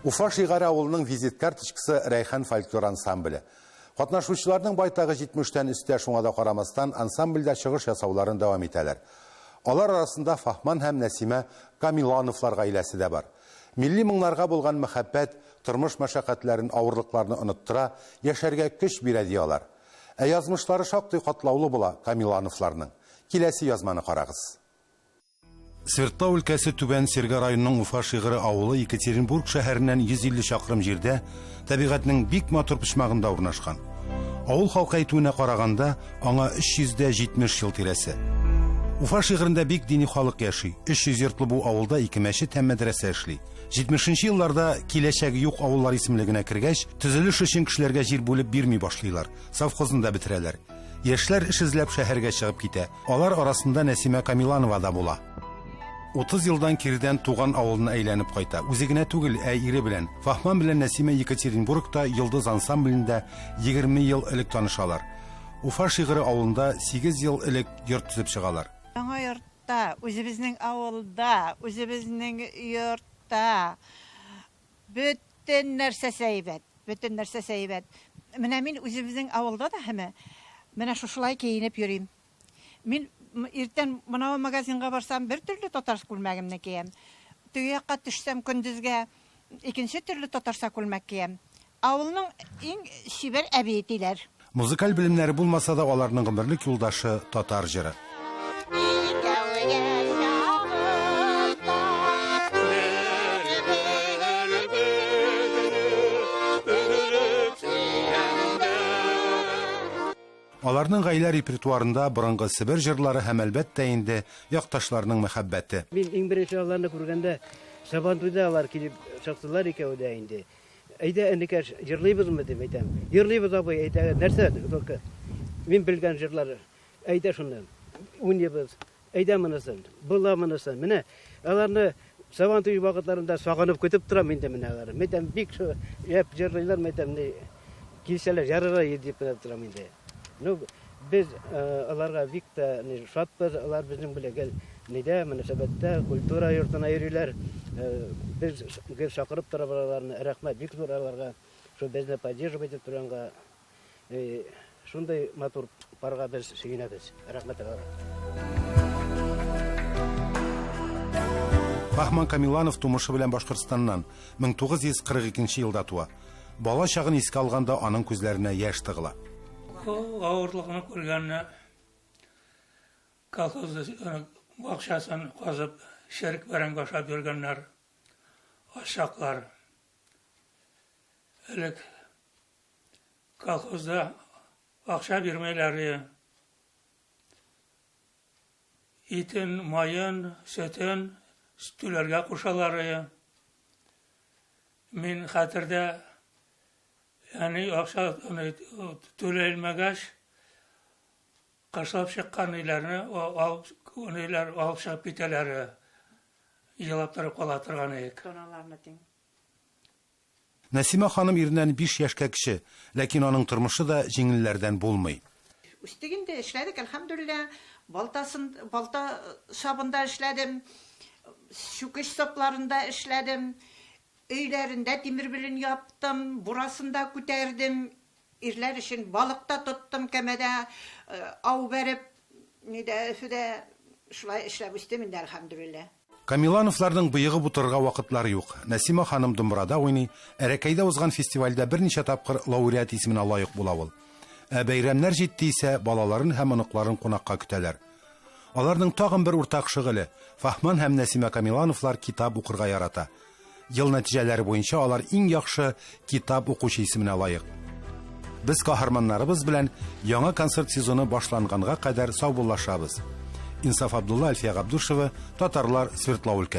Уфа Шигаре авылының визит карточкасы Рәйхан фольклор ансамбле. Катнашучыларның байтагы 70 тән өстә, шуңа да карамастан, ансамбльдә чыгыш ясауларын дәвам итәләр. Алар арасында Фаһман һәм Нәсимә Камилановлар гаиләсе дә бар. Милли моңнарга булган мәхәббәт тормыш мәшәкатьләрен, авырлыкларны оныттыра, яшәргә көч бирә, ди алар. Ә язмышлары шактый катлаулы була Камилановларның. Киләсе язманы карагыз. Свердлау өлкәсе Түбән Серга районының Уфа Шигыры авылы Екатеринбург шәһәреннән 150 чакрым җирдә, табигатьнең бик матур почмагында урнашкан. Авыл халкы әйтүенә караганда, аңа 370 ел тирәсе. Уфа Шигырендә бик дини халык яши. 300 йортлы бу авылда ике мәчет һәм мәдрәсә эшли. 70 нче елларда киләчәге юк авыллар исемлегенә кергәч, төзелеш өчен кешеләргә җир бүлеп бирми башлыйлар, совхозны да бетерәләр. Яшьләр эш эзләп шәһәргә чыгып китә. Алар арасында Нәсимә Камиланова да була. 30 елдан киредән туган авылына әйләнеп кайта. Үзе генә түгел, ә ире белән. Фаһман белән Нәсимә Екатеринбургта Йолдыз ансамблендә 20 ел элек танышалар. Уфа Шигыре авылында 8 ел элек йорт төзеп чыгалар. Яңа йортта, үзебезнең авылда, үзебезнең йортта бөтен нәрсәсе әйбәт, бөтен нәрсәсе әйбәт. Менә мин үзебезнең авылда да һәм менә шушылай киенеп йөрим. Мин иртән мынау магазинга барсам, бер төрле татар күлмәгемне киям. Теге якка төшсәм көндезгә икенче төрле татарча күлмәк киям. Авылның иң чибәр әбие диләр. Музыкаль белемнәре булмаса да, аларның гомерлек юлдашы, татар җыры. Аларның гаилә репертуарында борынгы Себер җырлары һәм, әлбәттә инде, якташларның мәхәббәте. Мин иң беренче аларны күргәндә, Сабантуйда алар килеп чыктылар икәү дә инде. Әйдә, энекәш, җырлыйбызмы, дип әйтәм. Җырлыйбыз, абый, әйдә, нәрсә, только мин белгән җырлар, әйдә шуны, уйныйбыз, әйдә монысын, була монысын. Менә аларны Сабантуй вакытларында сагынып көтеп торам инде менә аларны. Мин әйтәм, бик шәп җырлыйлар, мин әйтәм, ни, килсәләр ярар иде дип кенә торам инде. Ну, без аларга бик тә шатбыз, алар безнең белән гел нидә, мөнәсәбәттә, культура йортына йөриләр. Без гел чакырып торабыз аларны, рәхмәт бик зур аларга, шул безне поддерживать итеп торганга. Шундый матур парга без сөенәбез. Рәхмәт аларга. Баһман Камиланов тумышы белән Башкортстаннан, 1942 елда туа. Бала чагын искә алганда аның күзләренә яшь тыгыла. Авырлыкны күргәнне колхоз бакчасын казып, черек бәрәңге ашап йөргәннәр, ашаклар. Элек колхозда акча бирмәйләр иде. Итен, маен, сөтен түләргә кушалар иде. Мин хәтердә әни акча түләлмәгәч, кышлап чыккан өйләрне алып, өйләр алып чыгып китәләр. Елап торып кала торган идек. Тоналарны тиң. Нәсимә ханым иреннән биш яшькә кече, ләкин аның тормышы да җиңелләрдән булмый. Үстек инде, эшләдек, әлхәмдүлилләһ. Балтасын, балта сабында эшләдем, чүкеч сапларында эшләдем, өйләрендә тимер белен яптым, бурасын да күтәрдем, ирләр өчен балык та тоттым кәмәдә, ау бәреп, нидә, Өфедә шулай эшләп үстем инде, әлхәмдүлилләһ. Камилановларның боегып утырырга вакытлары юк. Нәсимә ханым думбрада уйный, Әрәкәйдә узган фестивальдә берничә тапкыр лауреат исеменә лаек була ул. Ә бәйрәмнәр җитте исә, балаларын һәм оныкларын кунакка көтәләр. Аларның тагын бер уртак шөгыле, Фаһман һәм Нәсимә Камилановлар китап укырга ярата. Ел нәтиҗәләре буенча алар иң яхшы китап укучы исеменә лаек. Без каһарманнарыбыз белән яңа концерт сезоны башланганга кадәр саубуллашабыз. Инсаф Абдулла, Әлфия Габдушева, Татарлар, Свердлау өлкәсе.